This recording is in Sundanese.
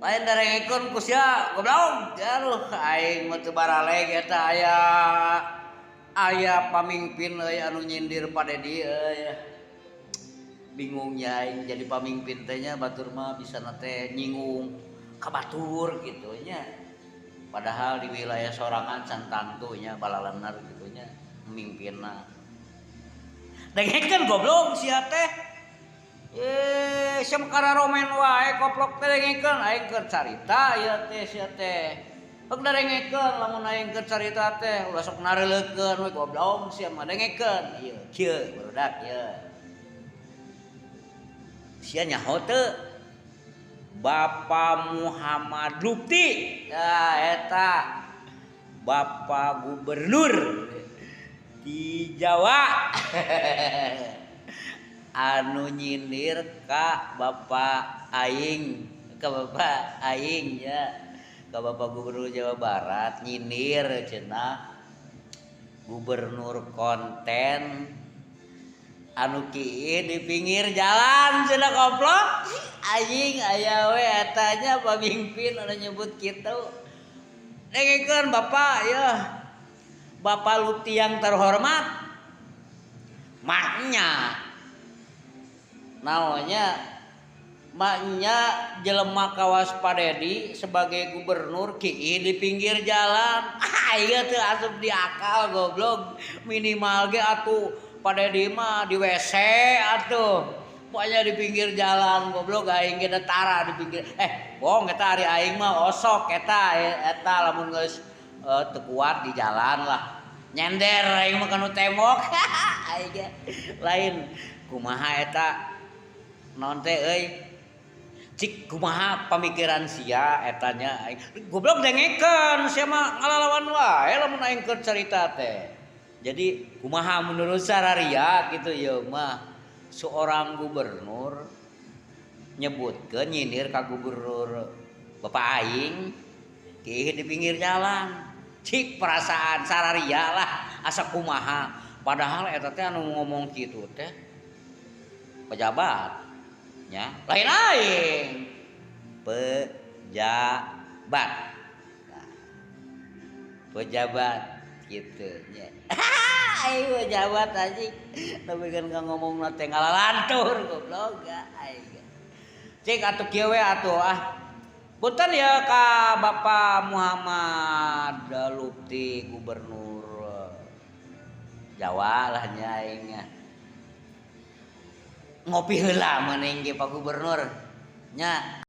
Lain darengekeun ku sia, goblok. Aduh, aing mah teu baraleg eta aya aya pamimpin euy anu nyindir Pa Dedi euy. Bingungnya aing jadi pamimpin teh nya, batur mah bisa teh nyinggung ka batur gitu nya. Padahal di wilayah sorangan can tangtu nya balalener gitu nya mimpinna. Dengekeun, goblok sia teh. Eh, sia mah kararomen wae, koplok teh. Dengekeun, aing keur carita ieu teh, sia teh. Hek, darengekeun lamun aing keur carita teh ulah sok nareleukeun we, goblok sia mah. Dengekeun ieu, kieu barudak ieu. Sia nyaho teu Bapak Muhammad Lutfi? Ya, eta Bapak Gubernur di Jawa anu nyindir ka Bapak aing, ka Bapak aing ya, ka Bapak Gubernur Jawa Barat. Nyindir cenah gubernur konten anu kieu di pinggir jalan cenah, koplok. Anjing, aya we eta nya pamimpin anu nyebut kitu. Dengekeun, Bapak ya, Bapak Lutfi yang terhormat, maknya naonnya, maknya jelema kawas Pa Dedi sebagai gubernur kieu di pinggir jalan. Ah, ieu teu asup di akal, goblok. Minimal ge atuh Pa Dedi mah di WC atuh, pokoknya di pinggir jalan, goblok. Aing ge tara di pinggir, eh, bohong eta. Ari aing mah osok eta eta lamun geus teu kuat di jalan lah, nyender aing mah kanu tembok aing ge. Lain kumaha eta naon teh euy, cik kumaha pamikiran sia eta nya aing, goblok. Dengekeun, sia mah ngalalawan wae lamun aing keur carita teh. Jadi kumaha menurut sararia gitu ieu mah, seorang gubernur nyebutkeun, nyindir ka gubernur bapak aing kieu di pinggir jalan. Cik perasaan sararia lah, asa kumaha? Padahal eta teh anu ngomong kitu teh pejabat nya, lain aing, pejabat. Nah, pejabat gitu nya. Aing pejabat, anjing, tapi kan ngomong teh ngalalantur, goblok aing. Cik atuh kieu we atuh. Ah, punten ya ka Bapak Muhammad Lutfi, Gubernur Jawa lah nya. Aing nya ngopi heula meuning ge, Pak Gubernur nya.